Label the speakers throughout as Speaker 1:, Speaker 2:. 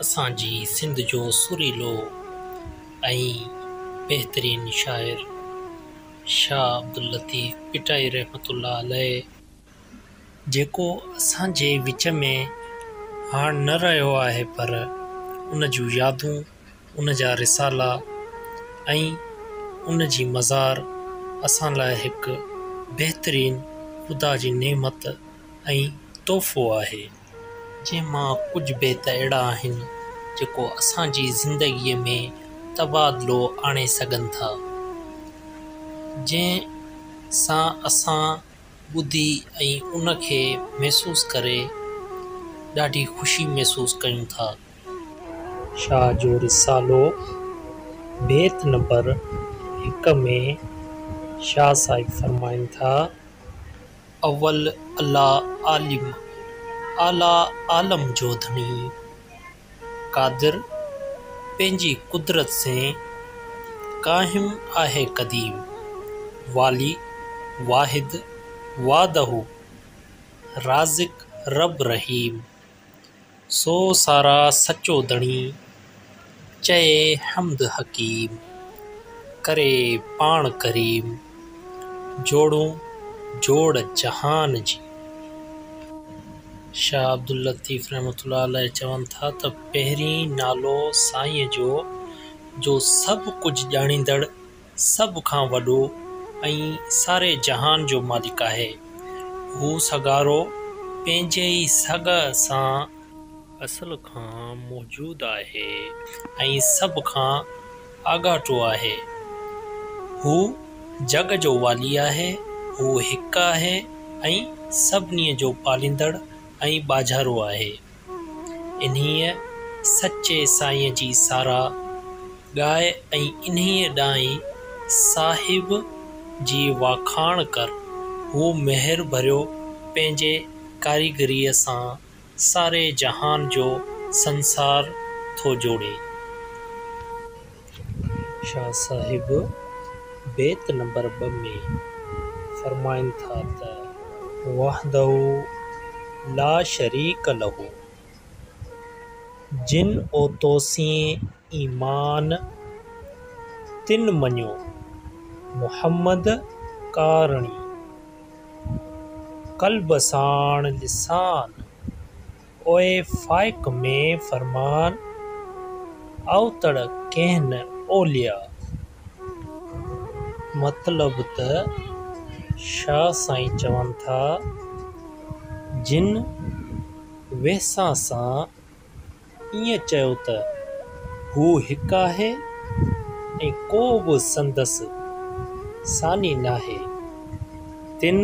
Speaker 1: اسان جي سنڌ جو سريلو ۽ بهترين شاعر شاهه عبداللطيف ڀٽائي رحمة الله عليه، جيڪو اسان جي وچ ۾ هاڻ نه رهيو آهي پر ان جون يادون، ان جا رسالا ۽ ان جي مزار اسان لاء هڪ بهترين خدا جي نعمت ۽ تحفو آهي. جنهن مان ڪجهه بيت اهڙا آهن جيڪو اسان جي زندگيء ۾ تبادلو آڻي سگهن ٿا، جنهن سان اسان ٻڌي ۽ ان کي محسوس ڪري ڏاڍي خوشي محسوس ڪيون ٿا. شاهه جو رسالو بيت نمبر هڪ ۾ شاهه صاحب فرمائن ٿا. اول الله عالم، اعليٰ عالم جو ڌڻي، قادر پنهنجي قدرت سين، قائم آهي قديم، والي واحد وحده، رازق رب رحيم. سو ساراهه سچو ڌڻي، چئي حمد حڪيم، ڪري پاڻ ڪريم، جوڙون جوڙ جهان جي. شاهه عبداللطيف رحمة الله عليه چون ٿا ته پهرين نالو سائينء جو، جو سڀ ڪجهه ڄاڻيندڙ، سڀ کان وڏو ۽ ساري جهان جو مالڪ آهي. هو سگهارو پنهنجي ئي سگهه سان اصل کان موجود آهي ۽ سڀ کان آڳاٽو آهي. هو جڳ جو والي آهي، هو هڪ آهي ۽ سڀني جو پاليندڙ ۽ ٻاجهارو آهي. انهيء سچي سائينء جي ساراهه ڳاء ۽ انهيء ڏانهن ئي صاحب جي واکاڻ ڪر. هو مهر ڀريو پنهنجي ڪاريگريء سان ساري جهان جو سنسار ٿو جوڙي. شاهه صاحب بيت نمبر ٻه ۾ فرمائن ٿا ته. وحده لا شريڪ له، جن اوتوسين ايمان، تن مڃيو محمد ڪارڻي، قلب ساڻ لسان. اوء فائق ۾ فرمان، اوتڙ ڪنهن نه اولياء. مطلب ته شاهه سائين چون ٿا، جن ويساهه سان ائين چيو ته هو هڪ آهي ۽ ڪو به سندس ثاني ناهي، تن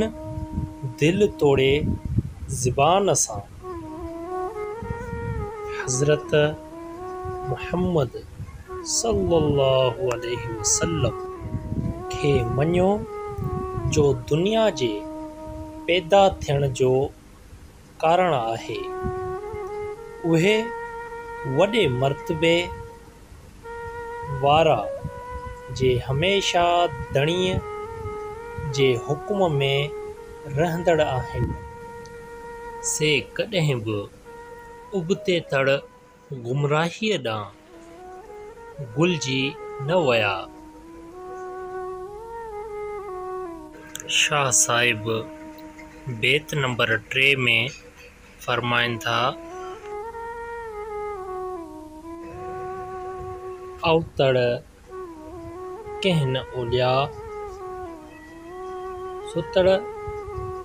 Speaker 1: دل توڙي زبان سان حضرت محمد صلي الله عليه وسلم کي مڃيو جو دنيا جي پيدا ٿيڻ جو ڪارڻ آهي. اهي وڏي مرتبي وارا جي هميشه ڌڻيء جي حڪم ۾ رهندڙ آهن، سي ڪڏهن به ابتي تڙ گمراهيء ڏانهن گهلجي نه ويا. شاهه صاحب بيت نمبر ٽي ۾ فرمائن ٿا. اوتڙ ڪنهن نه اولياء، ستڙ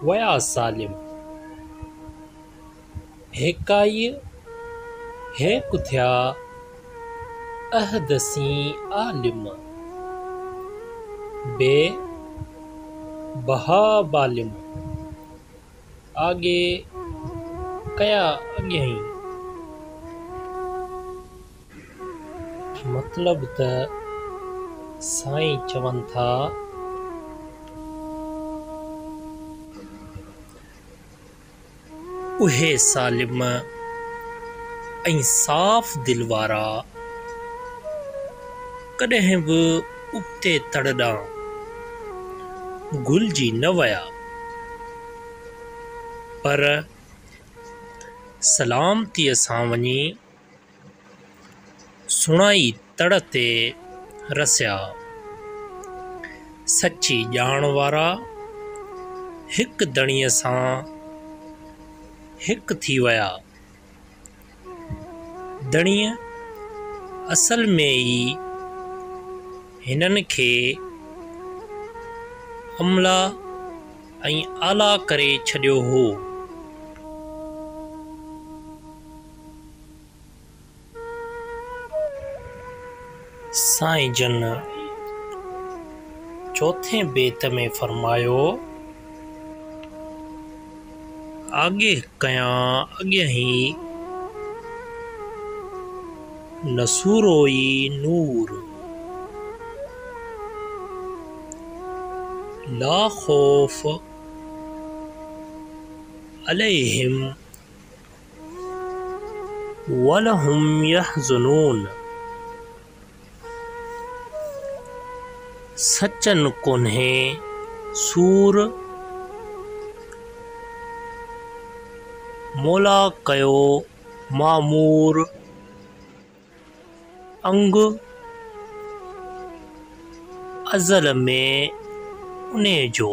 Speaker 1: ويا سالم. هيڪائيء هيڪ ٿيا، احد سين عالم. بي بها بالم، آگي ڪيا اڳيائين. مطلب ته سائين چون ٿا. اهي سالم ۽ صاف دل وارا ڪڏهن به ابتي تڙ ڏانهن گهلجي نه ويا، پر سلامتيء سان وڃي سڻائي تڙ تي رسيا. سچي ڄاڻ وارا هڪ ڌڻيء سان هڪ ٿي ويا. ڌڻيء اصل ۾ ئي هنن کي املهه ۽ اعليٰ ڪري ڇڏيو هو. سائين جن چوٿين بيت ۾ فرمايو. آگي ڪيان اڳهين، نسورو ئي نور. لا خوف عليهم ولهم يحزنون. سچن ڪونهي سور، مولا ڪيو معمور، انگ ازل ۾ انهي جو.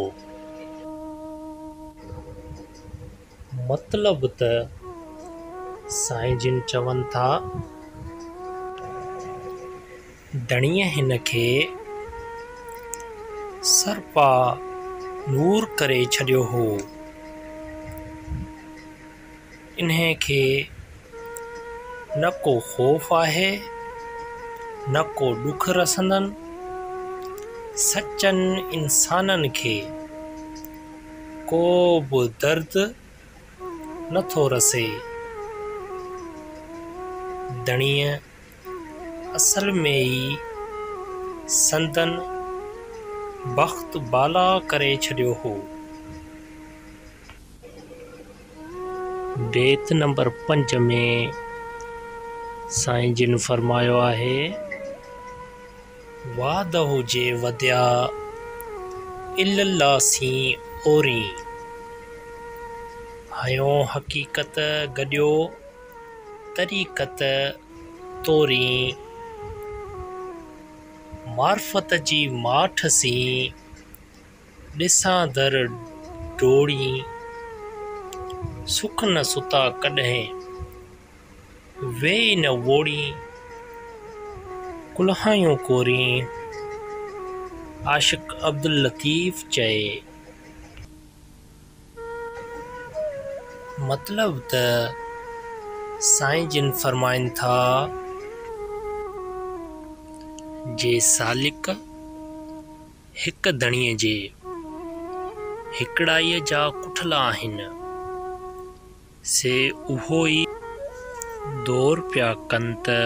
Speaker 1: مطلب ته سائين جن چون ٿا. ڌڻيء هن کي سرپا نور ڪري ڇڏيو هو. انهيء کي نه ڪو خوف آهي، نه ڪو ڏک رسندن. سچن انسانن کي ڪو به درد نه ٿو رسي. ڌڻيء اصل ۾ ئي سندن بخت بالا ڪري ڇڏيو هو. بيت نمبر 5 ۾ سائين جن فرمايو آهي. وحده جي وديا الا الله سين اورين. هنيو حقيقت گڏيو طريقت تورين. معرفت جي ماٺ سين ڏسان در ڊوڙين. سک نه ستا ڪڏهن ويئي نه ووڙين. ڪلهايون ڪورين. عاشق عبداللطيف چئي. مطلب ته سائين جن فرمائن ٿا. جي سالڪ هڪ ڌڻيء جي هيڪڙائيء جا ڪٺل آهن، سي اهو ئي دور پيا ڪن ته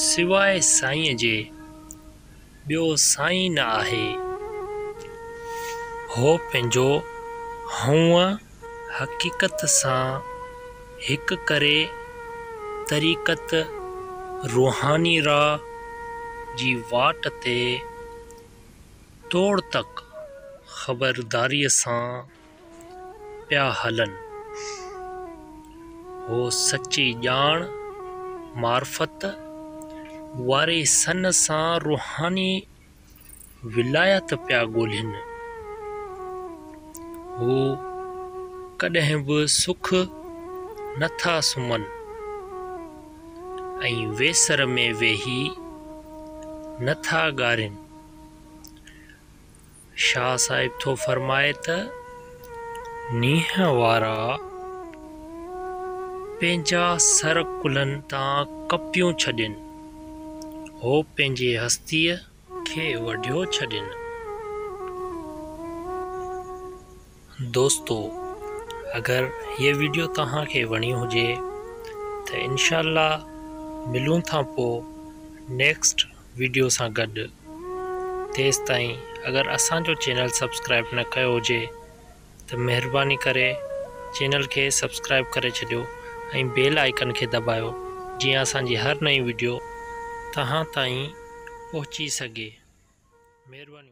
Speaker 1: سواء سائينء جي ٻيو سائين نه آهي. هو پنهنجو هنئون حقيقت سان هڪ ڪري طريقت روحاني راهه جي واٽ تي توڙ تڪ خبرداريء سان پيا هلن. هو سچي ڄاڻ، معرفت، واري سن سان روحاني ولايت پيا ڳولين. هو ڪڏهن به سک نه ٿا سمهن ۽ ويسر ۾ ويهي نه ٿا ڳارين. شاهه صاحب ٿو فرمائي ته نينهن وارا پنهنجا سر ڪلهن تان ڪپيون ڇڏين، هو پنهنجي هستيء کي وڍيو ڇڏين. دوستو اگر هيء ويڊيو توهان کي وڻي هجي ته انشاء الله ملون ٿا پو نيڪسٽ ويڊيو سان گڏ تيستائين اگر اسان جو چينل سبسڪرائب نه ڪيو هجي ته مهرباني ڪري چينل کي سبسڪرائب ڪري ڇڏيو ۽ بيل آئيڪن کي دٻايو جيئن اسان جي هر نئين ويڊيو توهان تائين پهچي سگهي مهرباني.